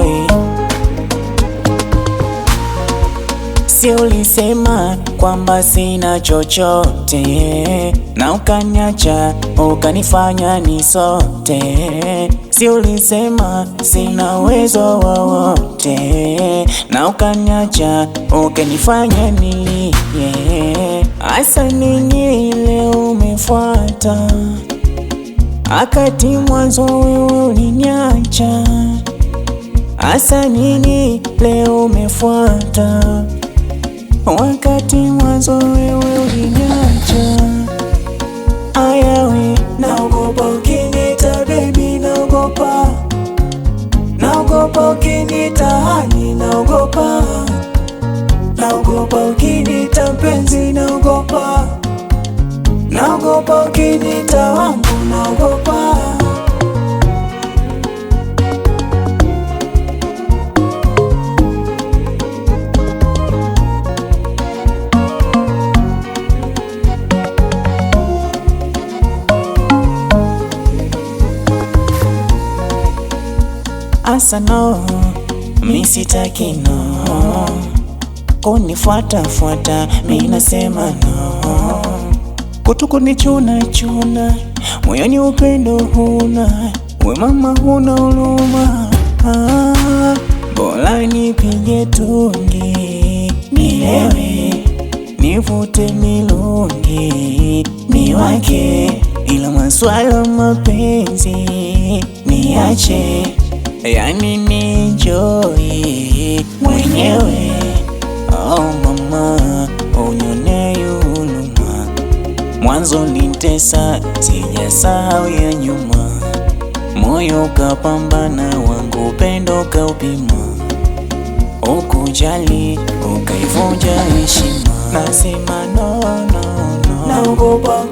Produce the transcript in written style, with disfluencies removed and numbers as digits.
enjoy. Si ulisema kwamba sina chochote, na ukaniacha ukanifanya nisote. Si ulisema sina uwezo wowote, na ukaniacha ukanifanya nilie. Asa nini leo umefuata, akati mwanzo wewe uliniacha. Asa nini leo umefuata, wakati mwanzo wewe uliniacha. Ayawe, naogopa ukiniita baby, naogopa. Naogopa ukiniita hani, naogopa. Naogopa ukiniita mpenzi, naogopa. Naogopa ukiniita wangu, naogopa. Asa no, mi sitaki no, kunifuata fuata, mi nasema no, kutukunichuna chuna, moyoni upendo huna, we mama huna huruma. Ah, bora nipige tungi nilewe, nivute milungi niwake, ila maswala mapenzi niache, yani ni enjoy mwenyewe. Oh mama, unionee huruma, mwanzo nitesa, sijasahau ya nyuma, moyo ukapambana, wangu upendo kaupima, ukujali ukaivunja heshima. Nasema no, no, no. Naogopa